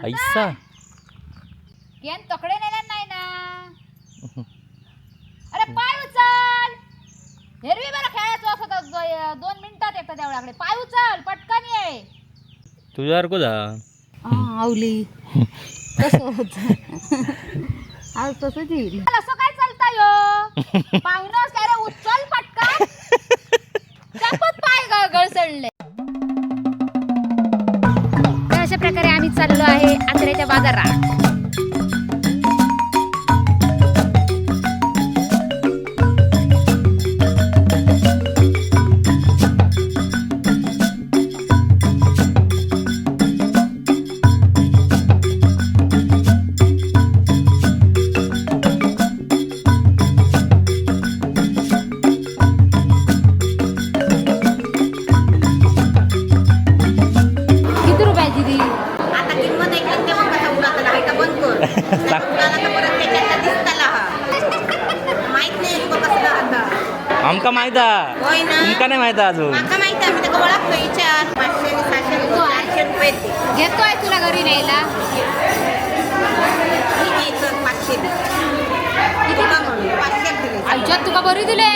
ऐसा केन तकडे नेल्या नाही ना. अरे पाय उचल. हेरवी बरं खेळायचो असं तर 2 मिनिटात येतं देवळाकडे. पाय उचल पटकन ये. तुझ्यासारखं जा. आवली कसं होत आज तसंच येईल. असं काय चालता यो पाहुणं? अरे उचल पटकन. चापत पाय गळसणले. तर अशा प्रकारे आम्ही चाललो आहे आत्र्याच्या बाजारात. किती रुपयाची ती? आता किंमत ऐकलं तेव्हा कसा उडाला आहे का बंद कर. उडाला तर परत त्याच्यात दिसताला हा. माहित नाही तुका कसला आता. आमका माहित आहे. होय ना. तुमका नाही माहित आहे अजून. माका माहित आहे, मी त्याला ओळखतो. विचार 500 आणि 600 400 रुपये ते. घेतोय तुला घरी न्यायला. मी घ्यायचं 500 तुका म्हणून 500 दिले. आमच्यात तुका बरी दिले.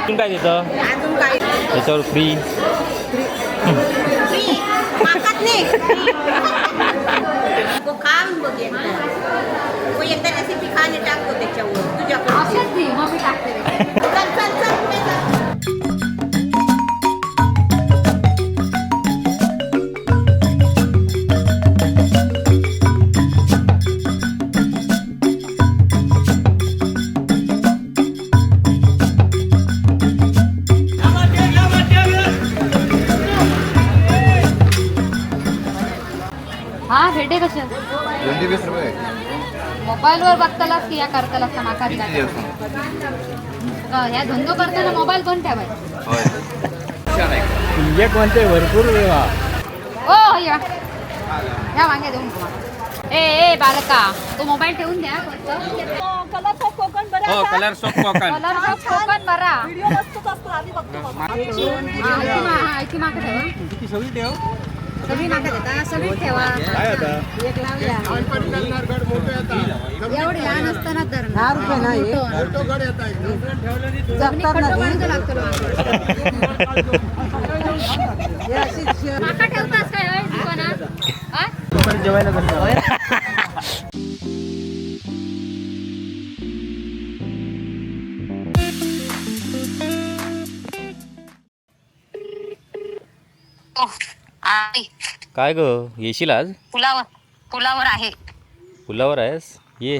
अजून काय देतं? अजून काय? त्याच्यावर फ्री. फ्री माकात नाही. तो खाऊन बघ एकदा. तो एकदा रेसिपी खाणे टाकतो त्याच्यावर तुझ्याकडे. असेच दी मग मी टाकते रे. चल चल चल पुढे चल. हा भेटे कसे? 20 रुपये. मोबाईलवर बघतालास की या करतालास का माका ह्या धंदो करताना मोबाईल कोण ठेवाय? कोणते भरपूर. ओ या या वांग्या देऊन तुम्हाला. ए ए बालका, तो मोबाईल ठेवून द्या फक्त. हो, colour soap Konkan. Colour of Konkan बरा. हा, इथे माका ठेवा. सगळी ठेव. सगळी माका देता, सगळी ठेवा. काय आता? एवढी लहान असताना धरणार. माका ठेवतास काय होय दुकानात? हा? जेवायला कसं? आई. काय ग, येशील आज? पुलावर पुलावर आहे. पुलावर आहेस? ये,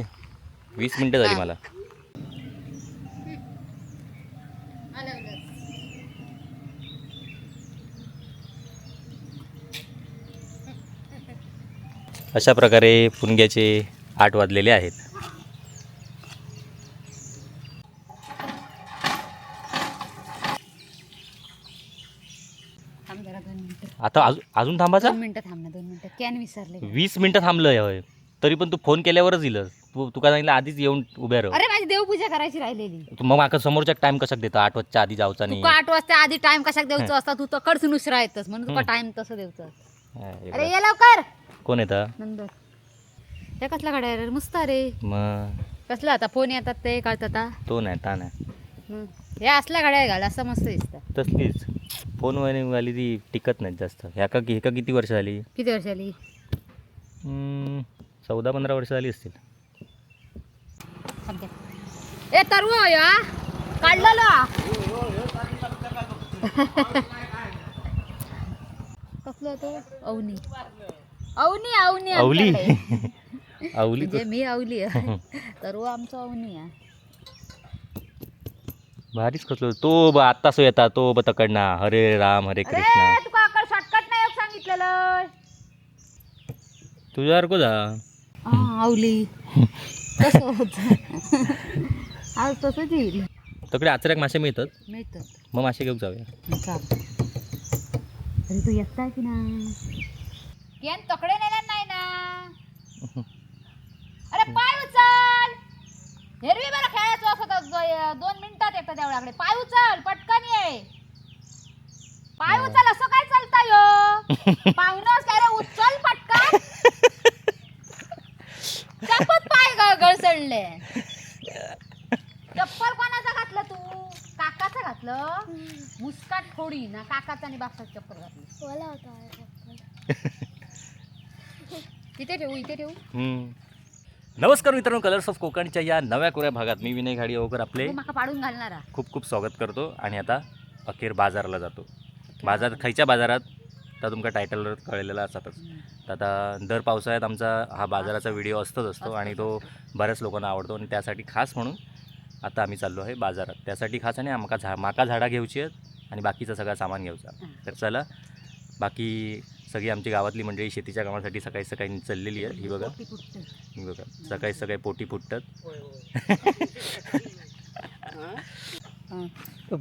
20 मिनटं झाली मला. अशा प्रकारे पुणग्याचे 8 वाजलेले आहेत. थांब जरा 2 मिनिटं. आता अजून थांबायचा? 2 मिनिटं थांब ना, 2 मिनिटं. Can विसरले. 20 मिनटं थांबलं होय, तरी पण तू फोन केल्यावरच दिलं. तू तुका सांगितलं आधीच येऊन उभ्या राह. अरे माझी देवपूजा करायची राहिलेली. तू मग माका समोरच्या टाइम कशाक देतो? 8 वाजता आधी जाऊचा नाही. तुका 8 वाजता आधी टाइम कशाक द्यायचो असता? तू तर कडसून उशिरा येतस म्हणून तुका टाइम तसं द्यायचं. हा, अरे ये लवकर. कोण येतं? नंतर त्या कसला गाड्या रे? मस्त रे. मग कसला आता फोन येतात ते कळतात हा. तो नाही ता नाही. हम्म. हे असल्या गाड्या घाल असं मस्त दिसतं. तसलीच फोन वाली ती टिकत नाही जास्त. ह्या का ह्याका किती वर्ष झाली? किती वर्ष आली? 14-15 वर्ष झाली असतील. थांब. ए तरु हा काढलेलो हा. कसलं तो अवनी अवनी अवनी अवली. आमच्याकडे. अवली. म्हणजे मी अवली आहे, तरु आमचं अवनी आहे. भारीच खचलो तो ब आत्ता सो येता तो ब तकडना. हरे राम हरे अरे कृष्णा. तुका अकड शॉर्टकट नाही एक सांगितलेलं. तुझ्यासारखं जा. आवली कसं होत आज तसंच येईल. तकडे आचऱ्याक मासे मिळतात. मिळतात. मग मासे घेऊन जाऊया. चाल. अरे तू एकटा की ना केन तकडे नेल्या नाही ना. अरे पाय उचल. हेरवी बरं खेळायचो असं तर 2 मिनिटात येतं देवळाकडे. पाय उचल पटकन ये. पाय उचल असं काय चालता यो पाहुणं? अरे उचल पटकन. जळले. चप्पल कोणाचं घातलं तू? काकाचं घातलं. मुस्काट थोडी ना, काकाचं आणि बापाचं चप्पल घातलं. इथे ठेवू, इथे ठेवू. हम्म. नमस्कार मित्रांनो, कलर्स ऑफ कोकणच्या या नव्या कोऱ्या भागात मी विनय घाडीगावकर आपले तू माका पाडून घालणारा. खूप खूप स्वागत करतो. आणि आता अखेर बाजाराला जातो. बाजार खयच्या बाजारात तर तुमका टायटलवर कळलेला असतातच. तर आता दर पावसाळ्यात आमचा हा बाजाराचा व्हिडिओ असतोच असतो आणि तो बऱ्याच लोकांना आवडतो आणि त्यासाठी खास म्हणून आता आम्ही चाललो आहे बाजारात. त्यासाठी खास आणि आमका माका झाडा घ्यायची आहेत आणि बाकीचं सगळं सामान घ्यायचं. तर चला, बाकी सगळी आमची गावातली मंडळी शेतीच्या कामासाठी सकाळी सकाळी चाललेली आहे. ही बघा, ही बघा, सकाळी सकाळी पोटी फुटतात.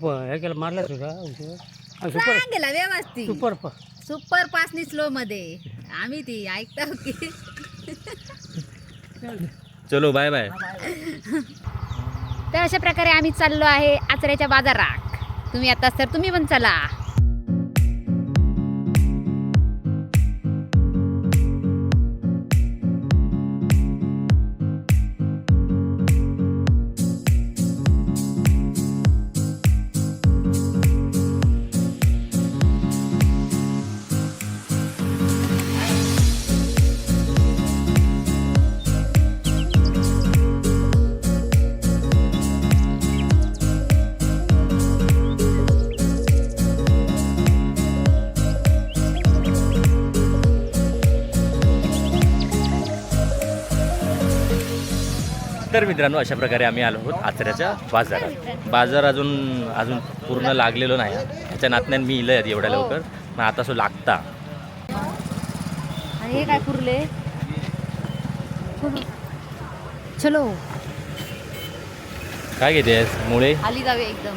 हे केलं, मारला तुझा सुपर. चांगला व्यवस्थित. सुपर. सुपर पासनी स्लो मध्ये आम्ही ती ऐकता की. चलो, बाय बाय. तर अशा प्रकारे आम्ही चाललो आहे आचऱ्याच्या बाजारात. तुम्ही आता सर तुम्ही पण चला. तर मित्रांनो, अशा प्रकारे आम्ही आलो आहोत आचऱ्याच्या बाजारात. बाजार अजून अजून पूर्ण लागलेलो नाही. त्याच्या नातन्यान मी इलं एवढ्या लवकर, मग आता सो लागता. आणि हे काय कुर्ले? चलो. काय घेतेस मुळे? आली जावे एकदम.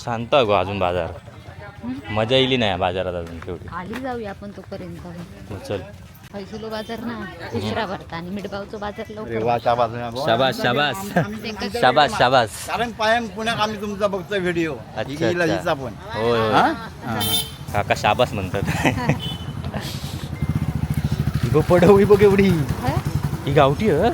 शांत गो अजून बाजार, मजा येली नाही बाजारात अजून तेवढी. आली जाऊया आपण तोपर्यंत. मग चल. फैसुलो बाजार ना उशिरा भरता आणि मिडबावचो बाजार लवकर. शाबास शाबास शाबास शाबास. कारण पायम पुण्यात आम्ही तुमचा बघतो व्हिडिओ. अच्छा, अच्छा. हिचा पण. होय होय. हा? हा. काका शाबास म्हणतात. ही बघ पडवळी, बघ एवढी. ही गावठी ह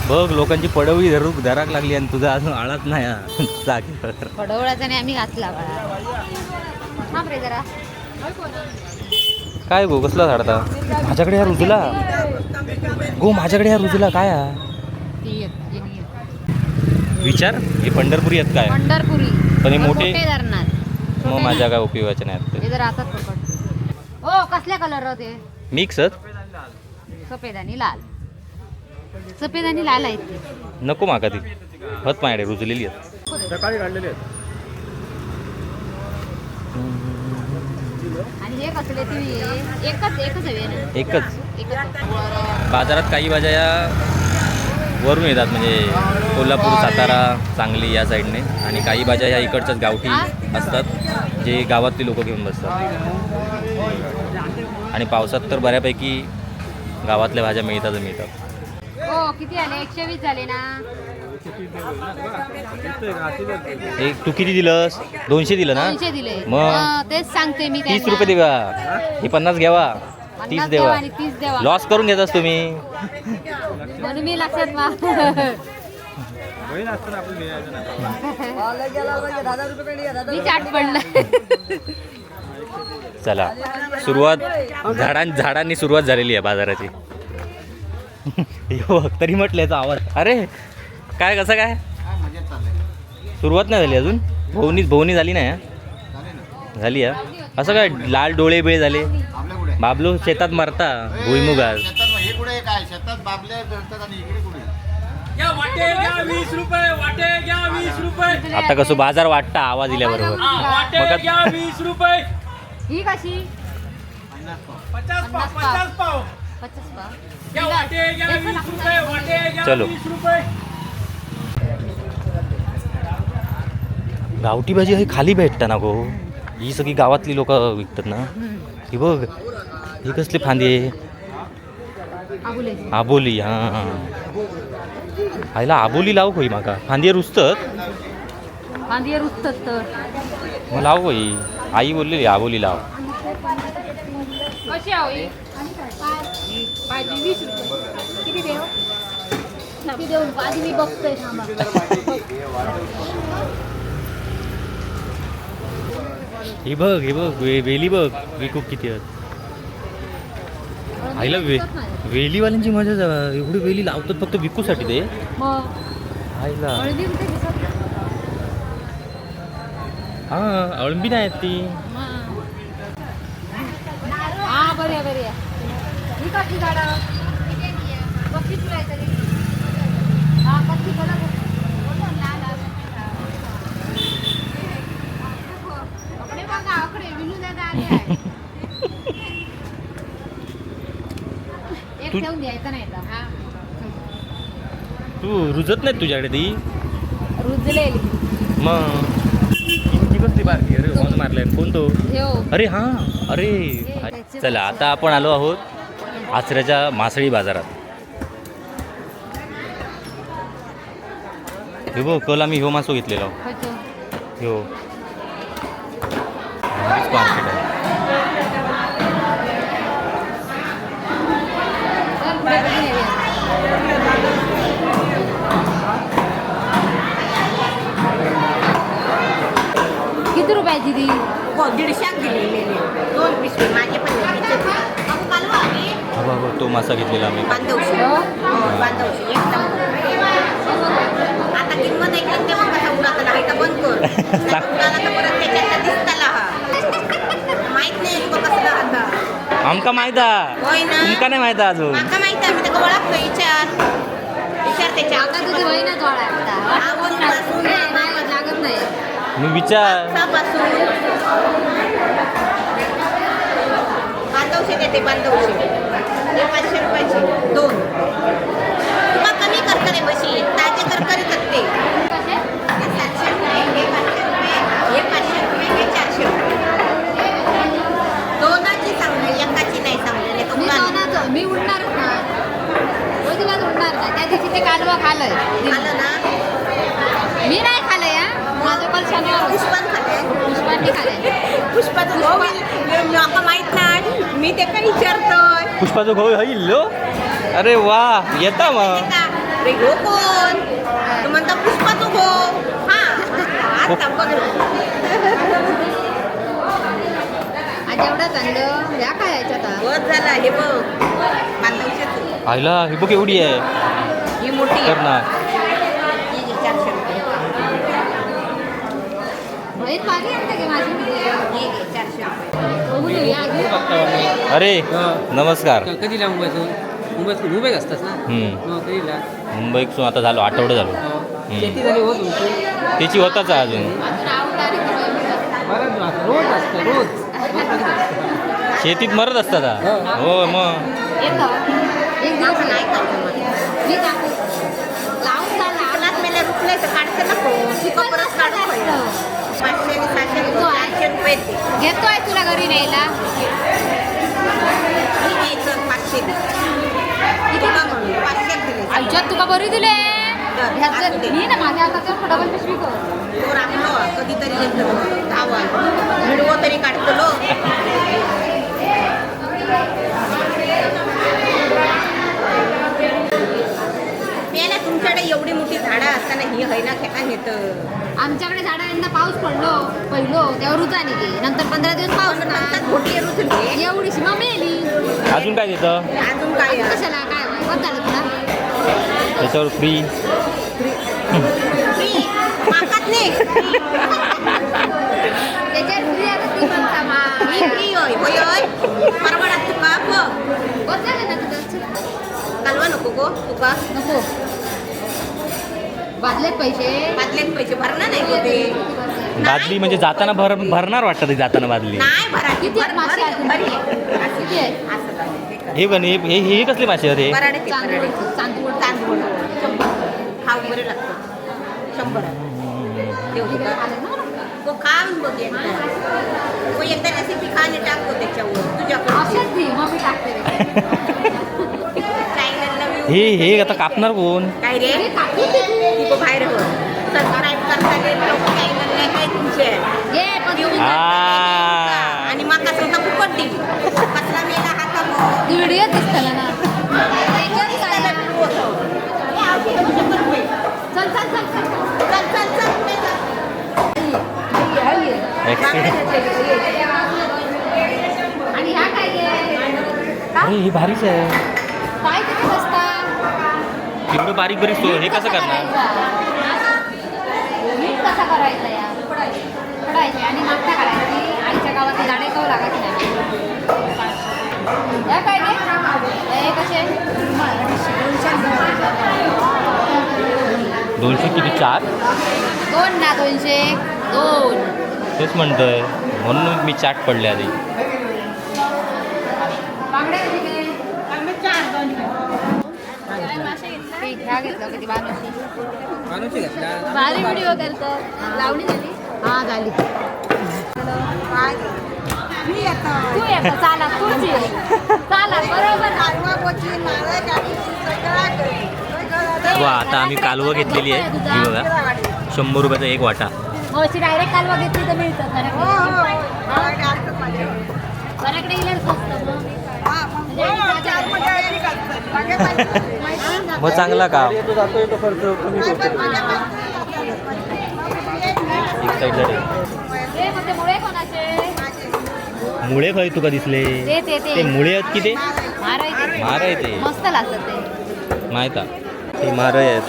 बघ, लोकांची पडवळी धरू धराक लागली आणि तुझा अजून आळाच नाही हा. जागेवर. पडवळाचा नाही आम्ही घातला बाळा. थांब रे जरा. काय गो, कसला झाडता? माझ्याकडे हा रुजला गो, माझ्याकडे हा रुजला काय हा? ती एक, एक, एक. विचार हे पंढरपुरी आहेत काय? पंढरपुरी. पण हे मग मोठे- धरणार. मग माझ्या काय उपयोगाचे नाही आहेत हे जर हातात पकड. ओ, कसल्या कलर होते? ते. मिक्स आहेत. सफेद आणि लाल, सफेद आणि लाल आहेत ते. नको माका ती, हत माझ्याकडे रुजलेली आहेत. सकाळी काढलेले आहेत. आणि हे कसले ती? एकच एकच हवे ना? एकच. एकच. बाजारात काही भाज्या या वरून येतात, म्हणजे कोल्हापूर, सातारा, सांगली या साईडने, आणि काही भाज्या ह्या इकडच्याच गावठी असतात जे गावातली लोक घेऊन बसतात. आणि पावसात तर बऱ्यापैकी गावातल्या भाज्या मिळतात मिळतात. हो, किती आले? 120 झाले ना? एक तू किती दिलंस? 200 दिलं ना? 200 दिले. मग? हा, तेच सांगते मी 30 त्यांना. रुपये देवा, हे 50 घ्यावा, 30 50 देवा. द्यावा आणि 30 द्यावा. लॉस करून घेतास तुम्ही. म्हणून मी लक्षात बहीण असताना आपण घ्यायचं नाही. मी चाट पडलं. चला, सुरुवात झाडांनी सुरुवात झालेली आहे बाजाराची. यो बघ, तरी म्हटलं याचा आवाज. अरे काय, कसं काय? काय मजेत चाललंय. सुरुवात नाही झाली अजून. भोवनी भोवनी झाली नाही हा? झाली हा. असं काय लाल डोळे बिळे झाले? आपल्या कुठे? बाबलो शेतात मरता भुईमुगात. शेतात हे कुठे काय शेतात बाबले जळतात आणि इकडे कुठे? 20 रुपये वाटे घ्या, 20 रुपये. आता कसं बाजार वाटता आवाज दिल्याबरोबर. वाटे घ्या, 20 रुपये. ही कशी? 50 पाव, 50 पाव. 50 पाव. घ्या वाटे घ्या, 20 रुपये वाटे घ्या. चलो. 20 रुपये. गावठी भाजी ही खाली भेटता ना गो? ही सगळी गावातली लोक विकतात ना. ही बघ, ही कसली फांदी आहे? आबुले. आबोली. हां, आईला आबोली लाव होई माका. फांदी रुजतात. फांदी रुजतात तर. मग लाव होई. आई बोललेली आबोली लाव. कशी हवी भाजी 20 रुपये. किती देऊ, किती देऊ? आधी मी बघतोय, थांबा. हे बघ, हे बघ, वेली बघ, विकूक किती आहेत. आईला वेलीवाल्यांची मजा एवढी वेली लावतात फक्त विकूसाठी ते. मग आईला. हळदी कुठे दिसत नाही. हा, अळंबी नाही आहेत ती. हा, बरी आहे, बरी आहे. ही कसली झाडं? कसली फुलं आहेत तरी? हा, कसली फुलं? आकडे बघा, आकडे. विनू दादा आले आहे. एक ठेवून द्यायचा नाही तर. हा. तू रुजत नाही तुझ्याकडे ती? रुजलेली. मग इतकी कसली बारकी? अरे, हॉर्न मारलाय कोण तो? ठेव. अरे हा, अरे चला, आता आपण आलो आहोत आचऱ्याच्या मासळी बाजारात. हे बघ, कल आम्ही ह्यो मासो घेतलेलो. खायचो. ह्यो भारीच मार्केट आहे. चल, पुढे कधी नेऊया? किती रुपयाची ती? हो, 150 दिली मेले दोन पिशवी. माझे पण नाही, त्याचे. अहो, कालवा आम्ही. हा बघ, तो मासा घेतलेला आम्ही. बांधवशी हो? हो, बांधवशी एक नंबर. आता किंमत ऐकलं तेव्हा कसा उडाला. हायटा बंद कर, नाही उडाला तर परत त्याच्यात दिसताला. हा, माहित नाही तुका कसला आता. आमका माहित आहे. होय ना? तुमका नाही माहित आहे अजून. माका माहित आहे, मी त्याला ओळखतो. विचार विचार त्याच्या. आता तुझी बहीणच वाढ. आवडपासून. नाही लागत नाही. मी विचार. पासून बांधवशे देते, बांधवशे. हे 500 रुपयाचे दोन. तुका कमी करता रे बशी, ताजे करकरीत असते. कसे? हे 700 रुपये, हे 500 रुपये, हे 500 रुपये, हे 400 रुपये. दोनाची सांगले, एकाची नाही सांगले, नाही तर मी उडाली. दोनाचं मी उडणारच ना, अजिबात उडणार नाही. त्या दिवशी ते कालवा खालंय. आलं ना? मी नाही खाल्लंय हा, माझं काल शनिवार होता. पुष्पान खाते. पुष्पांनी खाल्लंय. पुष्पाचं भाऊ माका माहित नाही, मी ते काही विचारतोय. पुष्पाचं भाऊ हईल. अरे वा, येता मग. का रे, हो कोण? तो म्हणता पुष्पा तू हो. हा, आता बघ. आज एवढं चांगलं ह्या काय याच्यात हा? बस झाला. हे बघ, बांधवशेच. आईला, हे बघ, एवढी आहे. ही मोठी तर आहे. ना. ही घे, 400 रुपये. बहीण मागे आणते की माझी किती आहे? हे घे, 400 रुपये. बघून येऊया अजून. अरे नमस्कार. कधी मुंबईतून? मुंबईत मुंबईत असतात ना? हम्म. मग कधीला? मुंबईतून आता झालो, आठवडं झालो. हो. शेती झाली हो तुमची? त्याची होताच आहे अजून. अजून आवड आली की बहीण. बरं, रोज असतं, रोज रोज असतं. शेतीत मरत असतात हा. हो मग. येतो एक दिवस. माझं नाही खायचं मला. मी टाकू लावून झाला. चिखलात मेल्या रुपले तर काढते नको. सुका परत काढू. 500 आणि 700 रुपये, 400 रुपये ते. घेतोय तुला घरी न्यायला. ही घ्यायचं 500. तुका म्हणून 500 दिले. आयुष्यात तुका बरी दिले. बरं, ह्याचं असू दे. मी ना माझ्या हातात डबल पिशवी कर. तो राखलो कधीतरी येतो धावा व्हिडिओ तरी काढतलो. मेल्या, तुमच्याकडे एवढी मोठी झाडं असताना ही हैना खेळा नेत. आमच्याकडे झाडं यंदा पाऊस पडलो पहिलो तेव्हा रुजाली ती, नंतर 15 दिवस पाऊस म्हणतात नाही. घोटी रुजली. एवढीशी मग मेली. अजून काय देतं? अजून काय आहे? कशाला काय बस झालं तुला. त्याच्यावर फ्री. फ्री माकात नाही. त्याच्यावर फ्री आता ती म्हणता मा. मी फ्री होय होय होय, परवडत तुका बघ. बस झालं ना तुझं, चल. कालवा नको गो तुका? नको, बादलेत पैसे. बादलेत पैसे भरणार नाही गो ते. बादली म्हणजे जाताना भरणार वाटतं ते, जाताना बादली. नाही भरा. किती आहेत मासे अजून? किती आहे? असं झालं, हे कर. हे पण हे हे हे कसले मासे आहेत हे? बराडे ते, चांदवड. बराडे. चांदवड. तांदूळ 100. खाऊ बरं लागतं. 100 देऊ तुका. तो खाऊन बघ एकदा. तो एकदा रेसिपी खा आणि टाकतो त्याच्यावर तुझ्याकडे. अशाच दे, मग मी टाकते रे. चॅनलला view. हे हे आता कापणार कोण? काय रे? अरे, कापून दे तू. तू बाहेर हो. सबस्क्राईब करताना लोक चॅनलला काय तुमचे ये, पण तुम्ही आ. आणि माका सांगता फुकट दिली. कसला मेला. ऍक्सिडेंट. आणि ह्या काय आहे? अरे ही भारीच आहे. काय तिथे बसता? एवढं बारीक बारीक हे कसं करणार? मीठ कसा करायचा या पडायची आणि नाश्ता करायची. आईच्या गावात झाडे खाऊ लागायची नाही. या काय गे? हे कसे? 200 किती? चार? दोन ना, 200 दोन. तेच म्हणतोय, म्हणून मी चाट पडले आधी. बांगड्या कशी गे? ते ह्या घेतलं किती बानूशी. भारी व्हिडिओ करतो. लावणी झाली? हा झाली. मी येतो. तू येतो, चाला तूच ये, चाला बरोबर. कालवा कोची नारळ काढी सगळा करी. वा, आता आम्ही कालवं घेतलेली आहे. ही बघा, 100 रुपयाचा एक वाटा. हो, अशी डायरेक्ट कालवा घेतली तर मिळतात. हो हो असतात माझ्याकडे. बऱ्याकडे गेल्यावर स्वस्त मग. हा, मग हो, चार मध्ये एक असतात. मागे पाहिजे. मग चांगला का? नाही, पण माझ्या पाहिजे. एक साईडला ठेव. हे मग ते मुळे कोणाचे? मुळे खय तुका दिसले? ते ते ते ते मुळे आहेत की ते? मारायचे. मार आहे ते. मस्त लागतात ते. माहित आहे. ते मार आहेत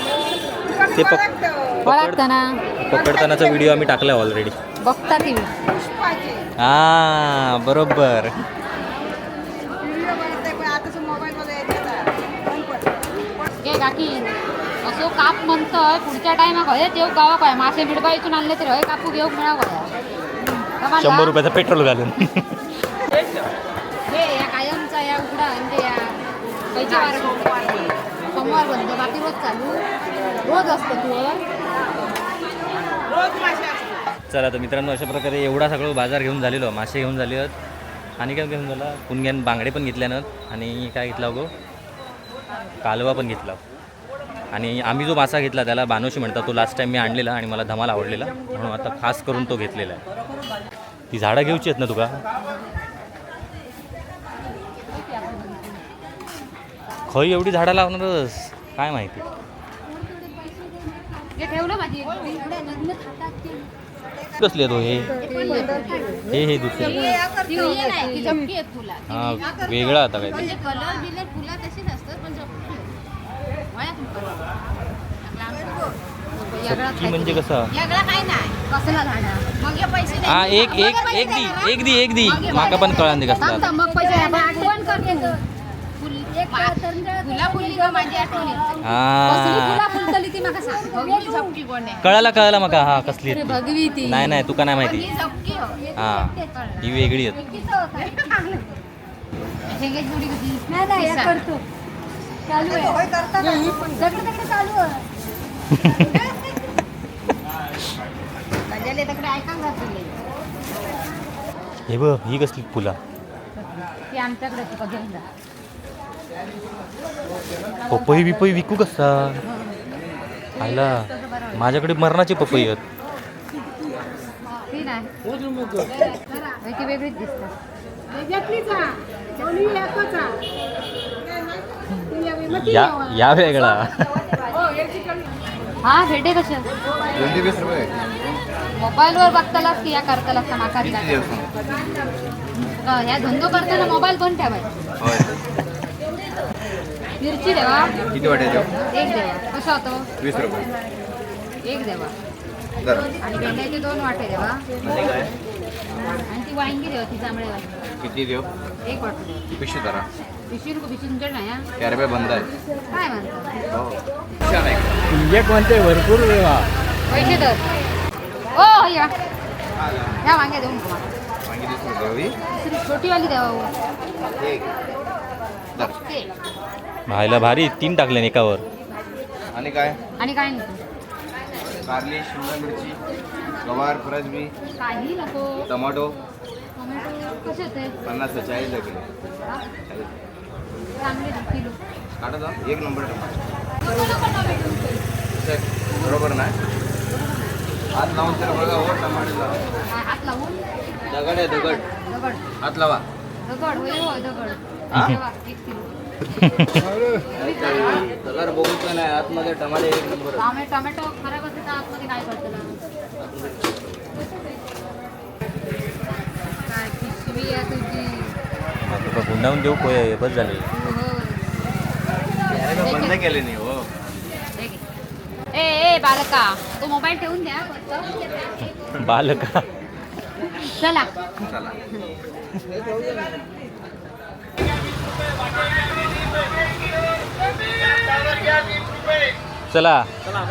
ते पकड ओळखताना. पकडतानाचा व्हिडिओ आम्ही टाकला ऑलरेडी. बघता ती. पुष्पाचे. हा बरोबर. व्हिडिओ बघितले, पण आता मोबाईल मध्ये येतात. बंद पडलं. घे काकी, असो काप म्हणतोय पुढच्या टायमाक हय येऊ गावाक हय मासे मिडबा इथून आणले तरी हय कापू घेऊक मेळाक हय. 100 रुपयाचं पेट्रोल घालून. हे या कायमचा या उघडा म्हणजे या खयच्या वार? सोमवार बंद, बाकी रोज चालू. रोज असतो तू? चला तर मित्रांनो, अशा प्रकारे एवढा सगळं बाजार घेऊन झालेलो, मासे घेऊन झाले आहेत आणि काय घेऊन झाला, पुणग्यान बांगडे पण घेतल्यानं आणि काय घेतला गो, कालवा पण घेतला. आणि आम्ही जो मासा घेतला त्याला बानोशी म्हणतात. तो लास्ट टाईम मी आणलेला आणि मला धमाल आवडलेला, म्हणून आता खास करून तो घेतलेला आहे. ती झाडं घेऊची आहेत ना तुका? खय एवढी झाडं लावणारच काय माहिती. हे ठेवलं माझी. कसली आहे तो हे हे हे दुसरे? ती नाही, ती झपकी आहेत फुला. हा वेगळा आता काय ते. म्हणजे कलर बिलर फुला तशीच असतात पण झपकी वया तुमका. झपकी म्हणजे कसं? यागळा काय नाही. कसला झाडा? मग हे पैसे हा एक एक एक दी, एक दी, एक दी, माका पण कळान ते कसला. थांब थांब, मग पैसे आपण आठवण करते. फुला फुलली का माझी आठवण येते. कसली हा फुला फुलतली ती माका सांग. भगवी झपकी कोण आहे? कळाला कळाला माका. हा कसली आहेत ती. भगवी ती. नाही नाही, तुका नाही माहिती. ही झपकी हो. हा ही वेगळी आहेत. शेंगाची पुडी कशी? नाही नाही, या करतो. चालू आहे. होय, करतात. दगड दगड चालू आहे. गजाले तकडे ऐकांक घातले. हे बघ, ही कसली फुला? ती आमच्याकडे तुका घेऊन जा. पपई बिपई विकू कसा आयला? माझ्याकडे मरणाची पपई आहेत. ती नाही, ती वेगळीच दिसते. या या वेगळा. हा भेटे कसे? 20 रुपये. मोबाईलवर बघतालास की या करतालास का माका दिला? ह्या धंदो करताना मोबाईल पण ठेवायचा. मिरची देवा. किती वाटायचे? एक देवा. कसा होतो? 20 रुपये. एक देवा. आणि भेंड्याचे 2 वाटे देवा. आणि ती वांगी देवा, ती जांभळे वांगी. किती देऊ? एक वाटू देवा. पिशवी धरा. पिशवी नको, पिशवी तुमच्याकडे नाही हा? 4 रुपये बंद आहे. काय म्हणतो? कोणते भरपूर. पैसे तर ओ या ह्या वांग्या देऊन तुम्हाला. वांगी 20 रुपये हवी. दुसरी छोटीवाली द्यावा हो. एक धर. ते भायला भारी 3 टाकले एकावर. आणि काय? आणि काय नको. कारली, शिमला मिरची, गवार, फरसबी. काही नको. टोमॅटो. टोमॅटो कसे होते? 50, 40 किलो. हा? चांगले ना किलो? काढा जा, एक नंबर टमाटर. नको नको टोमॅटो. बरोबर ना? हात लावून तर बघा हो टमाटेला. काय हात लावून? दगड आहे दगड. दगड. हात लावा. दगड होय होय दगड. हा? देवा, 1 किलो. कलर बघूच नाही, आतमध्ये टमाटे एक नंबर. टोमॅटो खराब असेल तर आतमध्ये काय करतं? हिरवी आहे तुझी. तुका गुंडाळून देऊ कोय बस झाले. हो. बंद केले नाही हो. ए ए बालका, तो मोबाईल ठेवून द्या फक्त. बालका. चला. चला. चला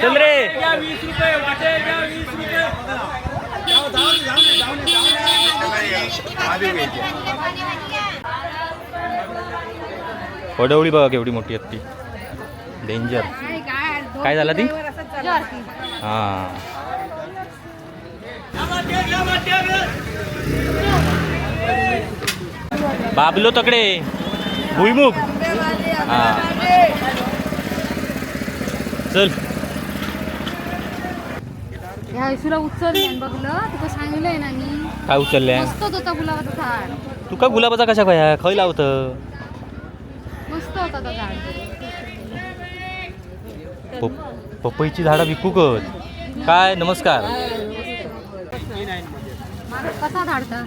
चल रे. घ्या 20 रुपये, वाटे घ्या 20 रुपये. वडवळी बघा केवढी मोठी आहेत ती. डेंजर. काय झालं ती? हां. बाबलो तकडे भुईमुग. हा चल. ह्या इसुला उचलले आणि बघलं, तुका सांगलंय ना मी. काय उचलले? मस्त होता गुलाबाचं झाड. तुका गुलाबाचा कशा काय खय लावत? मस्त होता तो झाड. पपईची झाडं विकूकत काय? नमस्कार. कसा झाडता?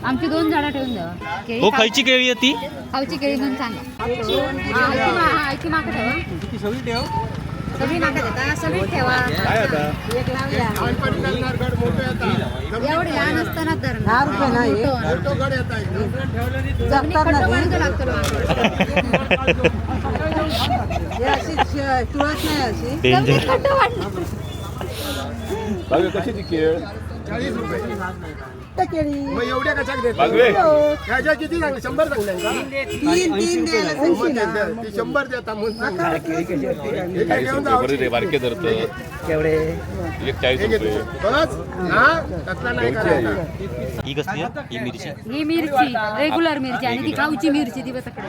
आमची दोन झाडं ठेवून द्यावा. केळी. हो, खायची केळी आहे ती. खाऊची केळी म्हणून सांगा. हा, ऐकी माका ठेवा. सगळी माका देता, सगळी ठेवा. एवढे लहान असताना धरणार. डेंजर. कशी केळ? मग एवढ्या कशाक देतो? बागवे. ह्याच्या किती चांगले? 100 चांगले का? तीन तीन द्यायला. मग ते द्या. ती 100 देता म्हणून सांगतो. हे काय घेऊन जाऊ? बारके धरत. केवढे? एक 40 हे घे रुपये. तुझं. बस हा, तसला नाही करायचा. ही कसली आहे? ही मिरची. ही मिरची रेग्युलर मिरची आणि ती खाऊची मिरची ती बसकडे.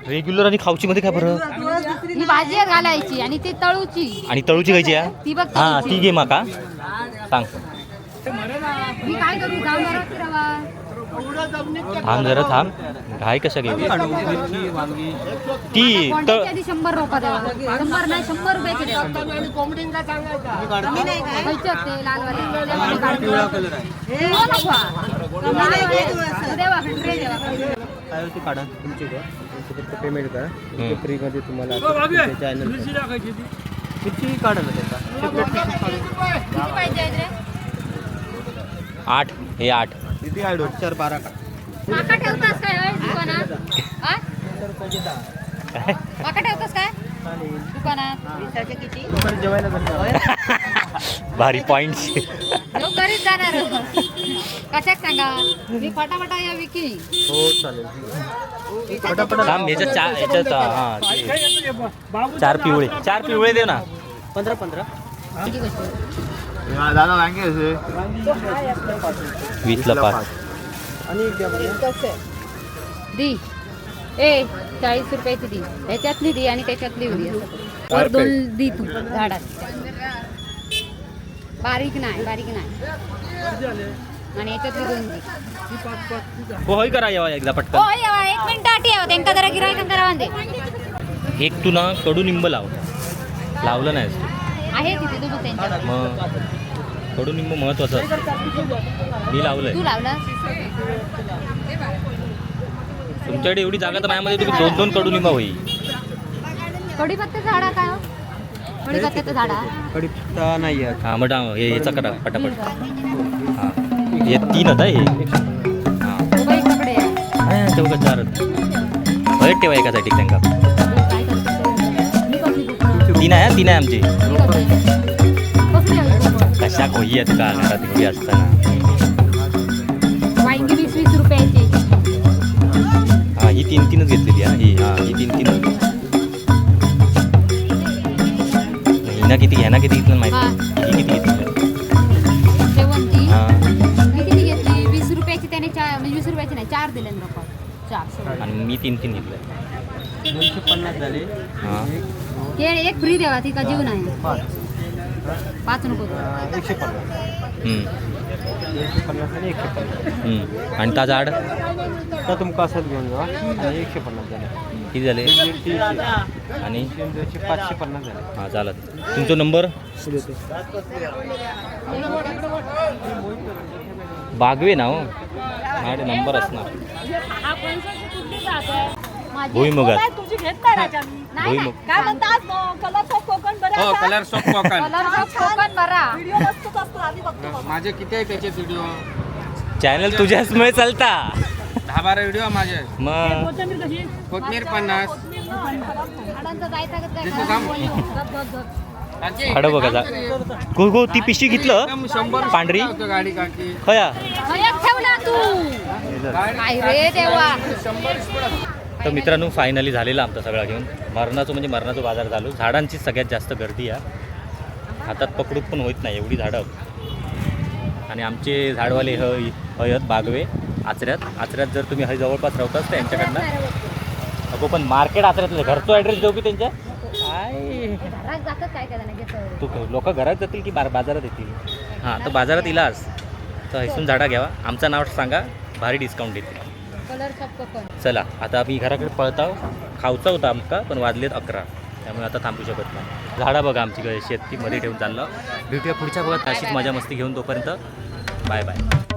रेग्युलर आणि खाऊची मध्ये काय फरक? ही भाजीवर घालायची आणि ती तळूची. आणि तळूची खायची हा? ती बघ. हा. तळूची. ती घे माका सांग. मी काय करू, जाऊन जरा फिरावा. थांब जरा थांब, घाय कशा घे ती तळ. कोणत्याची आधी 100 रोपा द्यावा. 100 नाही, 100 रुपयाची द्यावा. खायचे ते लालवाले. त्यामध्ये काढून. पिवळा नको हा. लालवाले. देवा, हंड्रेड देवा. काय होती काढा तुमची का तुमचं फक्त पेमेंट करा. हम्म. फ्रीमध्ये तुम्हाला चॅनल मिरची टाकायची ती. किती काढा ना त्याचा सेपरेट पिशवी काढून. किती पाहिजे आहेत रे? 8 हे 8. किती ॲड होत? 4 12 का? माका ठेवतास काय होय दुकानात? हा? माका ठेवतास काय दुकानात? दुपारी जेवायला करता. भारी पॉइंट. लोक घरीच जाणार. कशाक सांगा, मी फटाफटा या विकी. हो चालेल. थांब, ह्याच्यात चार, ह्याच्यात हा ते. चार पिवळे, चार पिवळे दे ना. 15 15. किती गोष्ट? दादा वांगे असे 20ला 5. आणि एक द्या बरं. दी ए, 40 रुपयाची दी. त्याच्यातली दी आणि त्याच्यातली दी असं कर. वर दोन दी तू झाडात. बारीक नाही, बारीक नाही. आणि याच्यातली दोन दी. हो होय, करा यावा एकदा पटकन. हो येवा, एक मिनिट आठी यावं त्यांका जरा गिरायकांका राहून दे. एक तू ना कडुनिंब लाव, लावलं नाही तू. आहे तिथे तू बघ त्यांच्या. मग कडुनिंब महत्वाचं असतं. मी लावलंय. तू लावला? तुमच्याकडे एवढी जागा तर माझ्यामध्ये तुम्ही दोन दोन कडुनिंब होईल. कढीपत्त्याचं झाडा काय हो? कढीपत्त्याचं झाडा. कढीपत्ता नाही आहे. हा मग हे याचा करा पटापट. हा हे तीन होता हे. हा. बाई पकडे आहे. हा, ते बघा चार होते. बरेच ठेवा एकासाठी त्यांका. काय करते? मी कसली बोकड? तीन आहे हा, तीन आहे आमची. मी कसली? कसली आहे बोकड? कशा खोई आहेत का घरात एवढी असताना? वांगी 20 20 रुपयाची. हा ही तीन तीनच घेतलेली हा ही, हा ही तीन तीन. हिना किती, ह्याना किती घेतलं माहिती नाही. ही किती घेतली? शेवंती. हा. मी किती घेतली? 20 रुपयाची त्याने चार, म्हणजे 20 रुपयाची नाही, चार दिले लोक चार. आणि मी तीन तीन घेतलं. 250 झाले. हा. केळ एक फ्री द्यावा ती का जीव नाही. 5. पाच नको. 150. हम्म, 250 आणि 150. हम्म. आणि ता झाड? तर तुमका असंच घेऊन जा आणि 150 झाले. किती झाले? आणि 550 झाले. हां, चालत. तुमचा नंबर? बागवे ना हो, माझ्याकडे नंबर असणार. भुईमुगात. तुझी घेत नाही राजा मी. भुईमुग. काय म्हणतात? कलर्स ऑफ कोकण बरं. हो, colours of Konkan. Colour of Konkan बरा. व्हिडिओ मस्तच असतो, आम्ही बघतो. माझे किती आहे त्याचे व्हिडिओ? चॅनल तुझ्याचमुळे चालता. 10-12 व्हिडिओ माझे. मग कोथिंबीर कशी? कोथमीर 50. झाडांचं जायचं काय? देतो काम. काकी, झाडं बघा काम करे. गो गो, ती पिशी घेतलं. एकदम 100 पांढरी? होतं गाडी काकी. खया? खयात ठेवला तू. गाडी काय रे देवा. 100 स्पीड असते. तर मित्रांनो, फायनली झालेला आमचा सगळा घेऊन. मरणाचं म्हणजे मरणाचा बाजार झालो. झाडांची सगळ्यात जास्त गर्दी आहे, हातात पकडूक पण होत नाही एवढी झाडं. आणि आमचे झाडवाले हय हयत बागवे आचऱ्यात. आचऱ्यात जर तुम्ही हय जवळपास राहताच तर यांच्याकडनं. अगो, पण मार्केट आचऱ्यातलं, घरचो ॲड्रेस देऊ की त्यांच्या काय? घरात जातात काय काय जण. तू लोक घरात जातील की बाजारात येतील? हां, तर बाजारात इलास तर हयसून झाडा घ्यावा, आमचं नाव सांगा, भारी डिस्काउंट देतील. Colour of Konkan. चला, आता आम्ही घराकडे पळताव. खावचा होता आमका, पण वाजलेत 11, त्यामुळे आता थांबू शकत नाही. झाडा बघा आमची शेती मध्ये ठेवून चाललं. भेटूया पुढच्या भागात अशीच मजा मस्ती घेऊन. तोपर्यंत बाय बाय.